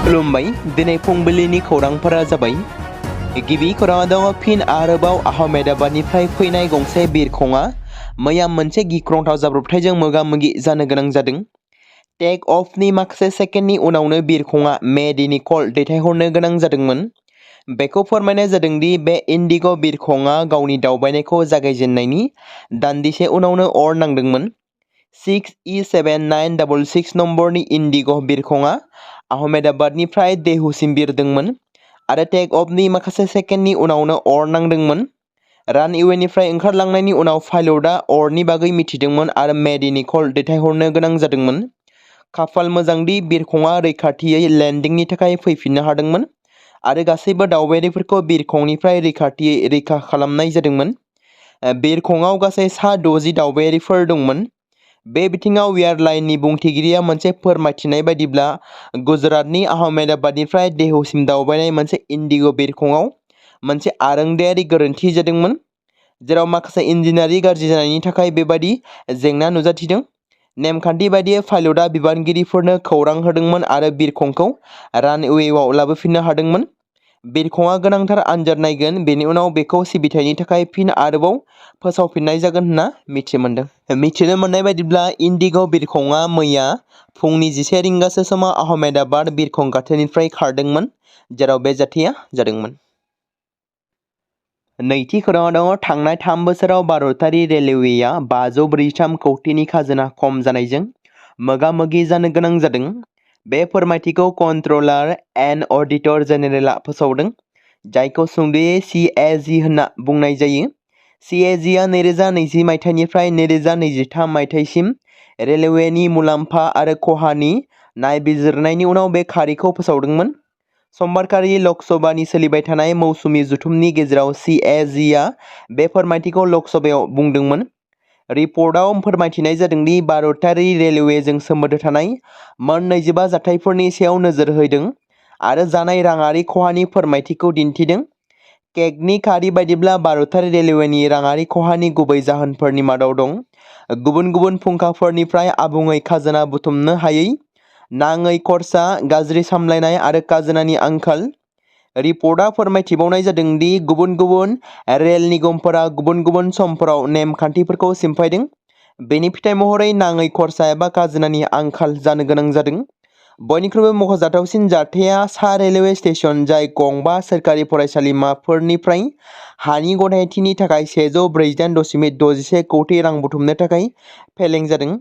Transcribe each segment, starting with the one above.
खुलुमबाय दिनै फुंबिलिनि खौरांफोरा जाबाय गिबि खौराङा दङ फिन आरोबाव आहमेदाबादनिफ्राय फैनाय गंसे बिरखंआ मैया मोनसे गिख्रंथाव जाब्रबथायजों मोगा-मोगि जानो गोनां जादों। टेक अफनि माखासे सेकेन्डनि उनावनो बिरखंआ मेड इन कल दैथायहरनो गोनां जादोंमोन। बेखौ फोरमायनाय जादों दि बे इन्डिग' बिरखंआ गावनि दावबायनायखौ जागायजेननायनि दान्दिसे उनावनो अर नांदोंमोन। 6E7966 नम्बरनि इन्डिग' बिरखंआ आहमेदाबादनिफ्राय देहुसिम बिरदोंमोन आरो टेक अफनि माखासे सेकेन्डनि उनावनो अर नांदोंमोन। रानवेनिफ्राय ओंखारलांनायनि उनाव पाइलटआ अरनि बागै मिथिदोंमोन आरो मेड इन कल दैथायहरनो गोनां जादोंमोन। खाफाल मोजांदि बिरखंआ रैखाथियै लेन्डिंनि थाखाय फैफिननो हादोंमोन आरो गासैबो दावबायारिफोरखौ बिरखंनिफ्राय रैखाथियै रैखा खालामनाय जादोंमोन। बिरखंआव गासै 60 दावबायारिफोर दंमोन। बे बिथिङाव एयारलाइननि बुंथिगिरिया मोनसे फोरमायथिनाय बायदिब्ला गुजरातनि आहमेदाबादनिफ्राय देहुसिम दावबायनाय मोनसे इन्डिग' बिरखंआव मोनसे आरोंदायारि गोरोन्थि जादोंमोन, जेराव माखासे इन्जिनारि गाज्रि जानायनि थाखाय बेबादि जेंना नुजाथिदों। नेमखान्थि बायदियै पाइलटआ बिबानगिरिफोरनो खौरां होदोंमोन आरो बिरखंखौ रानवेआव लाबोफिननो हादोंमोन। बिरखंआ गोनांथार आनजाद नायगोन, बेनि उनाव बेखौ सिबिथायनि थाखाय फिन आरोबाव फोसावफिननाय जागोन होनना मिथिनो मोननाय बायदिब्ला इन्डिग' बिरखंआ मैया फुंनि 11 रिंगासो समाव आहमेदाबाद बिरखं गाथोननिफ्राय खारदोंमोन, जेराव बे जाथाया जादोंमोन। नैथि खौराङाव दङ थांनाय 3 बोसोराव भारतारि रेलवेआ 543 कौटिनि खाजोना खम जानायजों मोगा-मोगि जानो गोनां जादों। बे फोरमायथिखौ कन्ट्रलार एन्ड अडिटर जेनेरेलआ फोसावदों, जायखौ सुंद'यै CAG होनना बुंनाय जायो। CAGआ 2020 मायथाइनिफ्राय 2023 मायथाइसिम रेलवेनि मुलाम्फा आरो खहानि नायबिजिरनायनि उनाव बे खारिखौ फोसावदोंमोन। समबारखालि लकसभानि सोलिबाय थानाय मौसुमि जथुमनि गेजेराव CAGआ बे फोरमायथिखौ लकसभायाव बुंदोंमोन। रिपर्टआव फोरमायथिनाय जादों दि भारतारि रेलवेजों सोमोन्दो थानाय मोन 25 जाथायफोरनि सायाव नोजोर होदों आरो जानाय राङारि खहानि फोरमायथिखौ दिन्थिदों। केगनि खारि बायदिब्ला भारतारि रेलवेनि राङारि खहानि गुबै जाहोनफोरनि मादाव दं गुबुन गुबुन फुंखाफोरनिफ्राय आबुङै खाजोना बुथुमनो हायै, नाङै खरसा, गाज्रि सामलायनाय आरो खाजोनानि आंखाल। रिपर्टआ फोरमायथिबावनाय जादों दि गुबुन गुबुन रेल निगमफोरा गुबुन गुबुन समफोराव नेम-खान्थिफोरखौ सिफायदों। बेनि फिथाय महरै नाङै खरसा एबा खाजोनानि आंखाल जानो गोनां जादों। बयनिख्रुइबो मख'जाथावसिन जाथाया सा रेलवे स्टेशन, जाय गंबा सोरखारि फरायसालिमाफोरनिफ्राय हानि गनायथिनि थाखाय 148.61 कौटि रां बुथुमनो थाखाय फेलें जादों।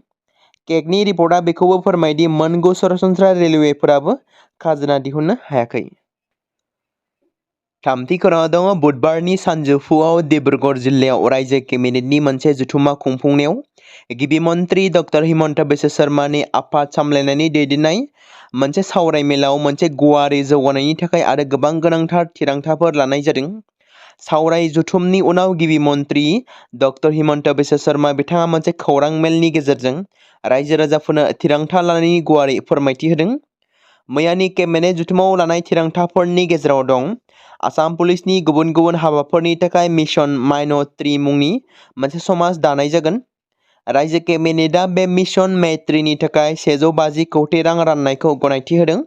केगनि रिपर्टआ बेखौबो फोरमायदि मोन 9 सरासनस्रा रेलवेफोराबो खाजोना दिहुननो हायाखै। थामथि खौराङाव दङ बुधबारनि सानजौफुआव डिब्रुगड़ जिल्लायाव रायजो केबिनेटनि मोनसे जथुमा खुंफुंनायाव गिबि मन्थ्रि डक्टर हिमन्त बिश्व शर्मानि आफाद सामलायनायनि दैदेननाय मोनसे सावरायमेलाव मोनसे गुवारै जौगानायनि थाखाय आरो गोबां गोनांथार थिरांथाफोर लानाय जादों। सावराय जथुमनि उनाव गिबि मन्थ्रि डक्टर हिमन्त बिश्व शर्मा बिथाङा मोनसे खौरां मेलनि गेजेरजों रायजो-राजाफोरनो थिरांथा लानायनि गुवारै फोरमायथि होदों। मैयानि केबिनेट जथुमाव लानाय थिरांथाफोरनि गेजेराव दं आसाम पुलिसनि गुबुन गुबुन हाबाफोरनि थाखाय मिशन माइन'ट्रि मुंनि मोनसे समाज दानाय जागोन। रायजो केबिनेटआ बे मिशन मैत्रीनि थाखाय 150 कौटि रां राननायखौ गनायथि होदों।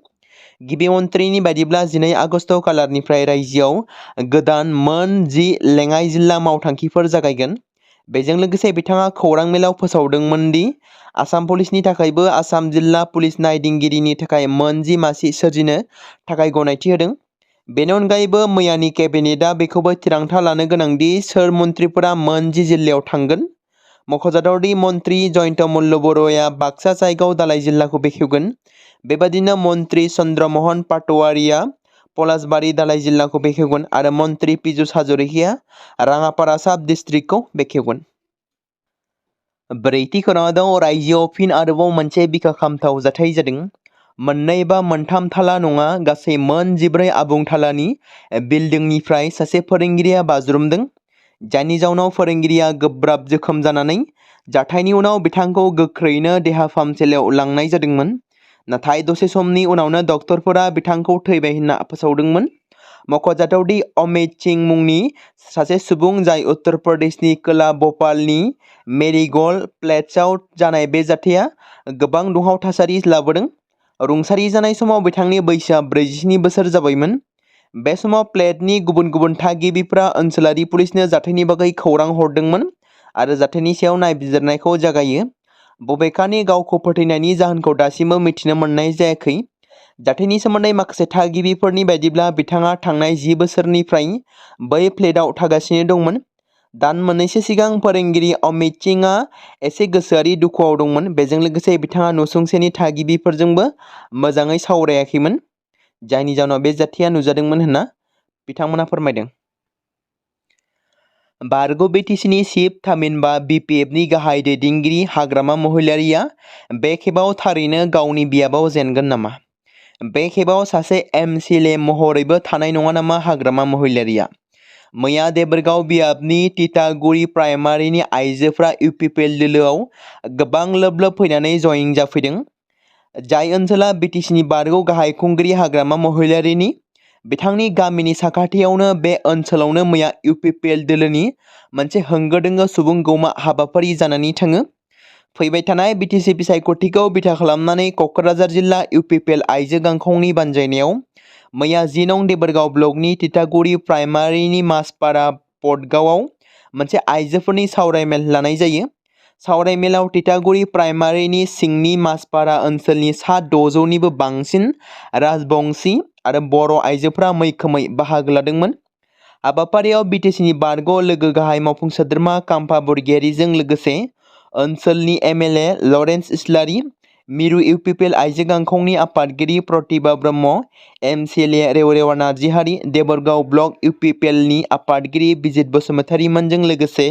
गिबि मन्थ्रिनि बायदिब्ला 12 आगस्ट खालारनिफ्राय रायजोआव गोदान मोन 10 लेङाइ जिल्ला मावथांखिफोर जागायगोन। बेजों लोगोसे बिथाङा खौरां मेलाव फोसावदोंमोन दि आसाम पुलिसनि थाखायबो आसाम जिल्ला पुलिस नायदिंगिरिनि थाखाय मोन 10 मासि सोरजिनो थाखाय गनायथि होदों। बेनि अनगायैबो मैयानि केबिनेटआ बेखौबो थिरांथा लानो गोनांदि सोर मन्थ्रिफोरा मोन 10 जिल्लायाव थांगोन। मख'जाथावदि मन्थ्रि जयन्त मल्ल बर'आ बाक्सा जयगाव दालाइ जिल्लाखौ बेखेवगोन। बेबादिनो मन्थ्रि चन्द्रमोहन पाटवारिया पलासबारि दालाइ जिल्लाखौ बेखेवगोन आरो मन्थ्रि पीयूष हाजरिकाया राङापारा साब डिस्ट्रिक्टखौ बेखेवगोन। ब्रैथि खौराङाव दं रायजोआव फिन आरोबाव मोनसे बिखा खामथाव जाथाय जादों। मोननै बा मोनथाम थाला नङा, गासै मोन 14 आबुं थालानि बिल्डिंनिफ्राय सासे फोरोंगिरिया बाज्रुमदों, जायनि जाउनाव फोरोंगिरिया गोब्राब जोखोम जानानै जाथायनि उनाव बिथांखौ गोख्रैनो देहा फाहामसालियाव लांनाय जादोंमोन। नाथाय दसे समनि उनावनो डक्टरफोरा बिथांखौ थैबाय होनना फोसावदोंमोन। मख'जाथावदि अमित सिंह मुंनि सासे सुबुं, जाय उत्तर प्रदेशनि खोला भ'पालनि मेरीगोल्ड प्लेसआव जानाय बे जाथाया गोबां दुंहाव थासारि लाबोदों। रुंसारि जानाय समाव बिथांनि बैसोआ 47 बोसोर जाबायमोन। बे समाव प्लेटनि गुबुन गुबुन थागिबिफ्रा ओनसोलारि पुलिसनो जाथायनि बागै खौरां हरदोंमोन आरो जाथायनि सायाव नायबिजिरनायखौ जागायो। बबेखानि गावखौ फोथैनायनि जाहोनखौ दासिमबो मिथिनो मोननाय जायाखै। जाथायनि सोमोन्दै माखासे थागिबिफोरनि बायदिब्ला बिथाङा थांनाय 10 बोसोरनिफ्राय बै फ्लेटआव थागासिनो दंमोन। दान मोननैसो सिगां फोरोंगिरि अमित सिंहआ एसे गोसोआरि दुखुआव दंमोन। बेजों लोगोसे बिथाङा नसुंसेनि थागिबिफोरजोंबो मोजाङै सावरायाखैमोन, जायनि जाउनाव बे जाथाया नुजादोंमोन होनना बिथांमोना फोरमायदों। बारग' बिटिसिनि चिफ थामहिनबा बिपिएफनि गाहाय दैदेनगिरि हाग्रामा महिलारिया बे खेबाव थारैनो गावनि बियाबाव जेनगोन नामा? बे खेबाव सासे एमसिएलए महरैबो थानाय नङा नामा हाग्रामा महिलारिया? मैया देबरगाव बियाबनि तितागुरि प्राइमारिनि आइजोफ्रा इउपिपिएल दोलोआव गोबां लोब लोब फैनानै जयेन जाफैदों। जाय ओनसोला बिटिसिनि बारग' गाहाय खुंगिरि हाग्रामा महिलारिनि बिथांनि गामिनि साखाथियावनो बे ओनसोलावनो मैया इउपिपिएल दोलोनि मोनसे होंगो दोंगो सुबुं गौमा हाबाफारि जानानै थाङो। फैबाय थानाय बिटिसि बिसायख'थिखौ बिथा खालामनानै क'क्राझार जिल्ला इउपिपिएल आइजो गांखंनि बानजायनायाव मैया 10 नं देबरगाव ब्लकनि तितागुरि प्राइमारिनि मासपारा पटगावआव मोनसे आइजोफोरनि सावरायमेल लानाय जायो। सावरायमेलाव तितागुरि प्राइमारिनि सिंनि मासपारा ओनसोलनि सा 600निबो बांसिन राजबंशी आरो बर' आइजोफोरा मैखोमै बाहागो लादोंमोन। हाबाफारियाव बिटिसिनि बारग' लोगो गाहाय मावफुं सोद्रोमा काम्फा बरगयारिजों लोगोसे ओनसोलनि एमएलए लरेन्स इस्लारि, मिरु इउपिपिएल आइजो गांखंनि आफादगिरि प्रतिभा ब्रह्म, एमसिएलए रेवरेवा नार्जिहारि, देबरगाव ब्लक इउपिपिएलनि आफादगिरि बिजित बसुमतारीमोनजों लोगोसे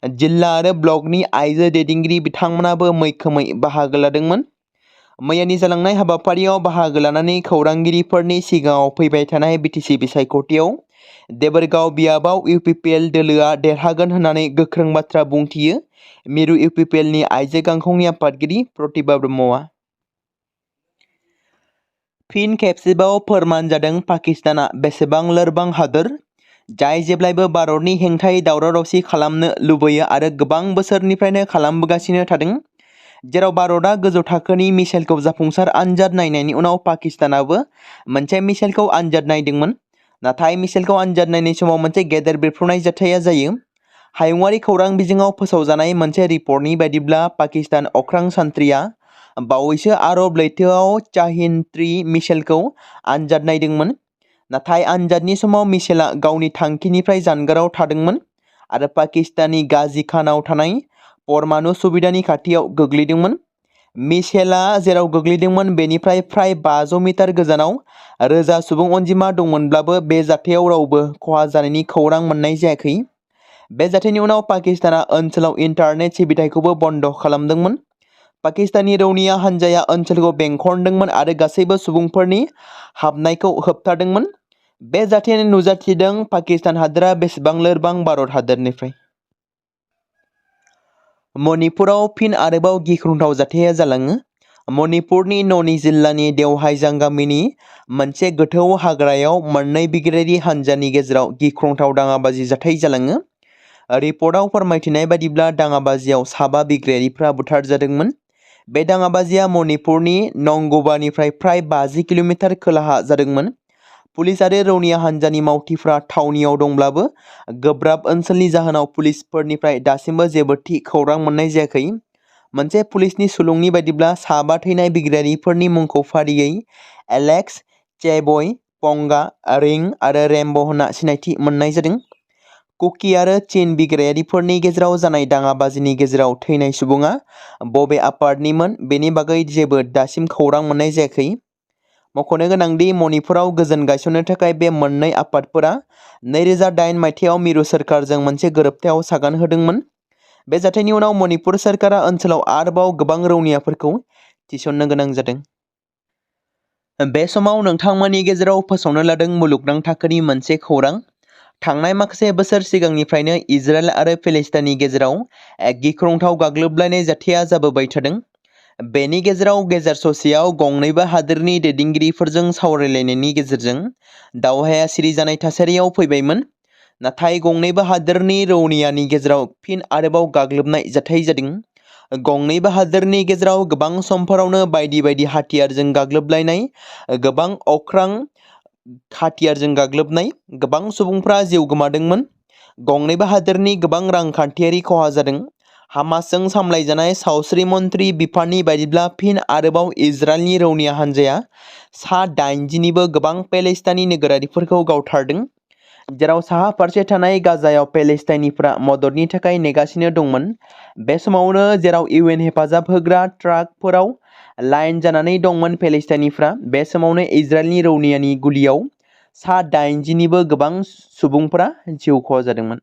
जिल्ला आरो ब्लकनि आइजो दैदेनगिरि बिथांमोनाबो मैखोमै बाहागो लादोंमोन। मैयानि जालांनाय हाबाफारियाव बाहागो लानानै खौरांगिरिफोरनि सिगाङाव फैबाय थानाय बिटिसि बिसायख'थियाव देबरगाव बियाबाव इउपिपिएल दोलोआ देरहागोन होननानै गोख्रों बाथ्रा बुंथियो मिरु इउपिपिएलनि आइजो गांखंनि आफादगिरि प्रतिभा ब्रह्मआ। फिन खेबसेबाव फोरमान जादों पाकिस्ताना बेसेबां लोरबां हादोर, जाय जेब्लायबो भारतनि हेंथायै दावराव दावसि खालामनो लुबैयो आरो गोबां बोसोरनिफ्रायनो खालामबोगासिनो थादों। जेराव भारतआ गोजौ थाखोनि मिसाइलखौ जाफुंसार आनजाद नायनायनि उनाव पाकिस्तानाबो मोनसे मिसाइलखौ आनजाद नायदोंमोन। नाथाय मिसाइलखौ आनजाद नायनाय समाव मोनसे गेदेर बेरफ्रुनाय जाथाया जायो। हायुङारि खौरां बिजोङाव फोसावजानाय मोनसे रिपर्टनि बायदिब्ला पाकिस्तान अख्रां सान्थ्रिया बावैसो आरब लैथोआव शाहिन-3 मिसाइलखौ आनजाद नायदोंमोन। नाथाय आनजादनि समाव मिसाइला गावनि थांखिनिफ्राय जानगाराव थादोंमोन आरो पाकिस्ताननि गाजी खानाव थानाय परमाणु सुबिदानि खाथियाव गोग्लैदोंमोन। मिसाइला जेराव गोग्लैदोंमोन बेनिफ्राय फ्राय 500 मिटार गोजानाव रोजा सुबुं अनजिमा दंमोनब्लाबो बे जाथायाव रावबो खहा जानायनि खौरां मोननाय जायाखै। बे जाथायनि उनाव पाकिस्ताना ओनसोलाव इन्टारनेट सिबिथायखौबो बन्द खालामदोंमोन। पाकिस्ताननि रौनिया हान्जाया ओनसोलखौ बेंखनदोंमोन आरो गासैबो सुबुंफोरनि हाबनायखौ होबथादोंमोन। बे जाथायानो नुजाथिदों पाकिस्तान हादोरा बेसेबां लोरबां भारत हादोरनिफ्राय। मणिपुराव फिन आरोबाव गिख्रंथाव जाथाया जालाङो। मणिपुरनि ननि जिल्लानि देवहाइजां गामिनि मोनसे गोथौ हाग्रायाव मोननै बिग्रायारि हान्जानि गेजेराव गिख्रंथाव दाङाबाजि जाथाय जालाङो। रिपर्टआव फोरमायथिनाय बादिब्ला दाङाबाजियाव 7 बिग्रायारिफ्रा बुथारजादोंमोन। बे दाङाबाजिया मणिपुरनि नंगुबानिफ्राय फ्राय 50 किल'मिटार खोलाहा जादोंमोन। पुलिस आरो रौनिया हान्जानि मावथिफ्रा थावनियाव दंब्लाबो गोब्राब ओनसोलनि जाहोनाव पुलिसफोरनिफ्राय दासिमबो जेबो थि खौरां मोननाय जायाखै। मोनसे पुलिसनि सुलुंनि बायदिब्ला 7 थैनाय बिग्रायारिफोरनि मुंखौ फारियै एलेक्स, चेबय, पंगा, रिं आरो रेम्ब' होनना सिनायथि मोननाय जादों। कुकी आरो चीन बिग्रायारिफोरनि गेजेराव जानाय दाङाबाजिनि गेजेराव थैनाय सुबुङा बबे आफादनिमोन बेनि बागै जेबो दासिम खौरां मोननाय जायाखै। मख'नो गोनांदि मणिपुराव गोजोन गायसननो थाखाय बे मोननै आफादफोरा 2008 मायथाइयाव मिरु सोरखारजों मोनसे गोरोबथायाव सागान होदोंमोन। बे जाथायनि उनाव मणिपुर सोरखारा ओनसोलाव आरोबाव गोबां रौनियाफोरखौ थिसननो गोनां जादों। बे समाव नोंथांमोननि गेजेराव फोसावनो लादों मुलुगनां थाखोनि मोनसे खौरां। थांनाय माखासे बोसोर सिगांनिफ्रायनो इजराइल आरो पेलेस्टाइननि गेजेराव गिख्रंथाव गाग्लोबलायनाय जाथाया जाबोबाय थादों। बेनि गेजेराव गेजेर ससेयाव गंनैबो हादोरनि दैदेनगिरिफोरजों सावरायलायनायनि गेजेरजों दावहाया सिरि जानाय थासारियाव फैबायमोन। नाथाय गंनैबो हादोरनि रौनियानि गेजेराव फिन आरोबाव गाग्लोबनाय जाथाय जादों। गंनैबो हादोरनि गेजेराव गोबां समफोरावनो बायदि बायदि हाथियारजों गाग्लोबलायनाय, गोबां अख्रां हाथियारजों गाग्लोबनाय, गोबां सुबुंफ्रा जिउ गोमादोंमोन। गंनैबो हादोरनि गोबां रांखान्थियारि खहा जादों। हामासजों सामलायजानाय सावस्रि मन्थ्रि बिफाननि बायदिब्ला फिन आरोबाव इजराइलनि रौनिया हान्जाया सा 80निबो गोबां पेलेस्टाइनी नोगोरारिफोरखौ गावथारदों, जेराव साहा फारसे थानाय गाजायाव पेलेस्टाइनीफ्रा मददनि थाखाय नेगासिनो दंमोन। बे समावनो जेराव इउएन हेफाजाब होग्रा ट्राकफोराव लाइन जानानै दंमोन पेलेस्टाइनीफ्रा, बे समावनो इजराइलनि रौनियानि गुलियाव सा 80निबो गोबां सुबुंफोरा जिउ खहा जादोंमोन।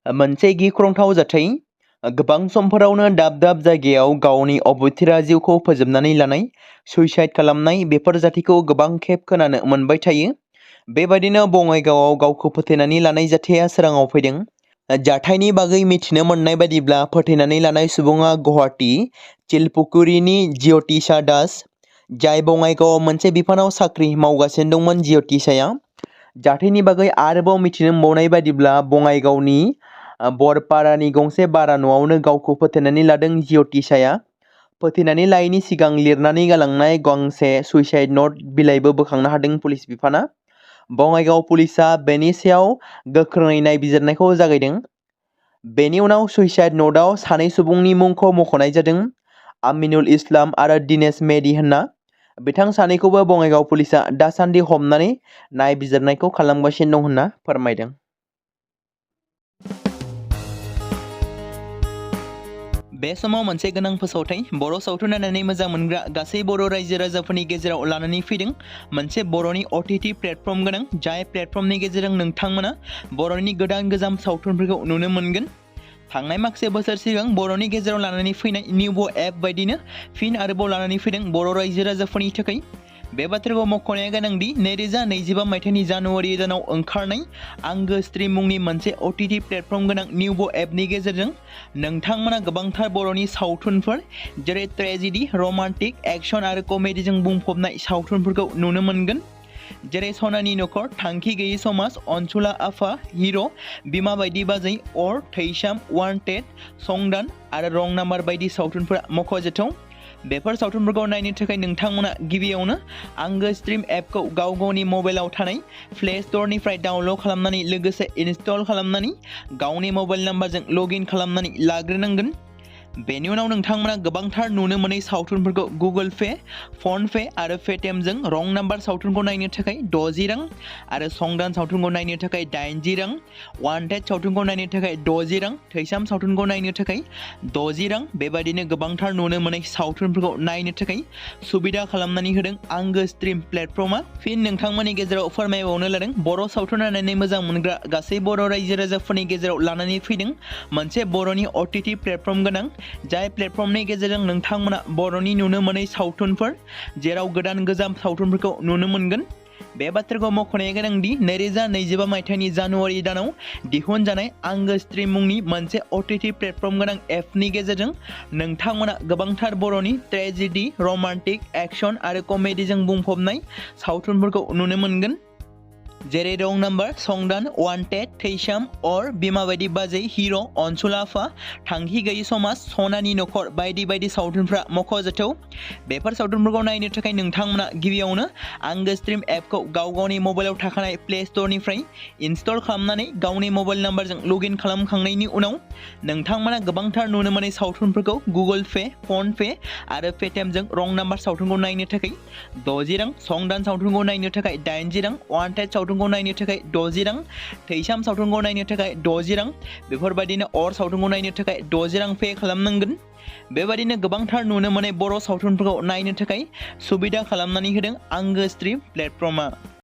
मोनसे गिख्रंथाव जाथाय। गोबां समफोरावनो दाब दाब जायगायाव गावनि अबथिरा जिउखौ फोजोबनानै लानाय, सुइसाइड खालामनाय, बेफोर जाथायखौ गोबां खेब खोनानो मोनबाय थायो। बेबायदिनो बङाइगावआव गावखौ फोथैनानै लानाय जाथाया सोराङाव फैदों। जाथायनि बागै मिथिनो मोननाय बायदिब्ला फोथैनानै लानाय सुबुङा गुवाहाटी चिलपुकुरिनि ज्यतिषा दास, जाय बङाइगावआव मोनसे बिफानाव साख्रि मावगासिनो दंमोन। ज्यतिषाया जाथायनि बागै आरोबाव मिथिनो मोनबावनाय बायदिब्ला बङाइगावनि बरपारानि गंसे भारा न'आवनो गावखौ फोथैनानै लादों ज्यतिषाया। फोथैनानै लायैनि सिगां लिरनानै गालांनाय गांसे सुइसाइड नट बिलाइबो बोखांनो हादों पुलिस बिफाना। बङाइगाव पुलिसआ बेनि सायाव गोख्रोङै नायबिजिरनायखौ जागायदों। बेनि उनाव सुइसाइड नटआव सानै सुबुंनि मुंखौ मख'नाय जादों, आमिनुल इस्लाम आरो दिनेश मेहदी होनना। बिथां सानैखौबो बङाइगाव पुलिसआ दासान्दि हमनानै नायबिजिरनायखौ खालामगासिनो दं होनना फोरमायदों। बे समाव मोनसे गोनां फोसावथाय बर' सावथुन नायनानै मोजां मोनग्रा गासै बर' रायजो राजाफोरनि गेजेराव लानानै फैदों मोनसे बर'नि OTT प्लेटफर्म गोनां, जाय प्लेटफर्मनि गेजेरजों नोंथांमोना बर'नि गोदान गोजाम सावथुनफोरखौ नुनो मोनगोन। थांनाय माखासे बोसोर सिगां बर'नि गेजेराव लानानै फैनाय निउबो एप बायदिनो फिन आरोबाव लानानै फैदों बर' रायजो राजाफोरनि थाखाय। बे बाथ्राखौ मख'नाया गोनांदि 2025 मायथाइनि जानुवारि दानाव ओंखारनाय आंगो स्ट्रिम मुंनि मोनसे OTT प्लेटफर्म गोनां निउबो एपनि गेजेरजों नोंथांमोना गोबांथार बर'नि सावथुनफोर, जेरै ट्रेजेडी, रमान्टिक, एक्शन आरो कमेडीजों बुंफबनाय सावथुनफोरखौ नुनो मोनगोन। जेरै सनानि नखर, थांखि गैयै समाज, अनसुला आफा, हिर', बिमा बायदि बाजै, अर, थैसाम, वान्टेड, संदान आरो रं नाम्बार बायदि सावथुनफोरा मख'जाथाव। बेफोर सावथुनफोरखौ नायनो थाखाय नोंथांमोना गिबियावनो आंगो स्ट्रिम एपखौ गाव गावनि मबाइलाव थानाय प्ले स्ट'रनिफ्राय डाउनल'ड खालामनानै लोगोसे इनस्टल खालामनानै गावनि मबाइल नाम्बारजों लगइन खालामनानै लाग्रोनांगोन। बेनि उनाव नोंथांमोना गोबांथार नुनो मोनै सावथुनफोरखौ गुगोल पे, फन पे आरो पेटिएमजों रं नाम्बार सावथुनखौ नायनो थाखाय 60 रां आरो संदान सावथुनखौ नायनो थाखाय 80 रां, वान्टेड सावथुनखौ नायनो थाखाय 60 रां, थैसाम सावथुनखौ नायनो थाखाय 60 रां, बेबायदिनो गोबांथार नुनो मोनै सावथुनफोरखौ नायनो थाखाय सुबिदा खालामनानै होदों आंगो स्ट्रिम प्लेटफर्मा। फिन नोंथांमोननि गेजेराव फोरमायबावनो लादों बर' सावथुन नायनानै मोजां मोनग्रा गासै बर' रायजो राजाफोरनि गेजेराव लानानै फैदों मोनसे बर'नि OTT प्लेटफर्म गोनां, जाय प्लेटफर्मनि गेजेरजों नोंथांमोना बर'नि नुनो मोनै सावथुनफोर, जेराव गोदान गोजाम सावथुनफोरखौ नुनो मोनगोन। बे बाथ्राखौ मख'नाया गोनांदि 2025 मायथाइनि जानुवारि दानाव दिहुनजानाय आंगो स्ट्रिम मुंनि मोनसे OTT प्लेटफर्म गोनां एपनि गेजेरजों नोंथांमोना गोबांथार बर'नि ट्रेजेडी, रमान्टिक, एक्शन आरो कमेडीजों बुंफबनाय सावथुनफोरखौ नुनो मोनगोन। जेरै रं नाम्बार, संदान, वान्टेड, थैसाम, अर, बिमा बायदि बाजै, हिर', अनसुला आफा, थांखि गैयै समाज, सनानि नखर बायदि बायदि सावथुनफ्रा मख'जाथाव। बेफोर सावथुनफोरखौ नायनो थाखाय नोंथांमोना गिबियावनो आंगो स्ट्रिम एपखौ गाव गावनि मबाइलाव थाखानाय प्ले स्ट'रनिफ्राय इनस्टल खालामनानै गावनि मबाइल नाम्बारजों लगइन खालामखांनायनि उनाव नोंथांमोना गोबांथार नुनो मोनै सावथुनफोरखौ गुगोल पे, फन पे आरो पेटिएमजों रं नाम्बार सावथुनखौ नायनो थाखाय 60 रां, संदान सावथुनखौ नायनो थाखाय 80 रां, वान्टेड सावथुनखौ नायनो थाखाय 60 रां, थैसाम सावथुनखौ नायनो थाखाय 60 रां, बेफोरबायदिनो अर सावथुनखौ नायनो थाखाय 60 रां पे खालामनांगोन। बेबायदिनो गोबांथार नुनो मोनै बर' सावथुनफोरखौ नायनो थाखाय सुबिदा खालामनानै होदों आंगो स्ट्रिम प्लेटफर्मा।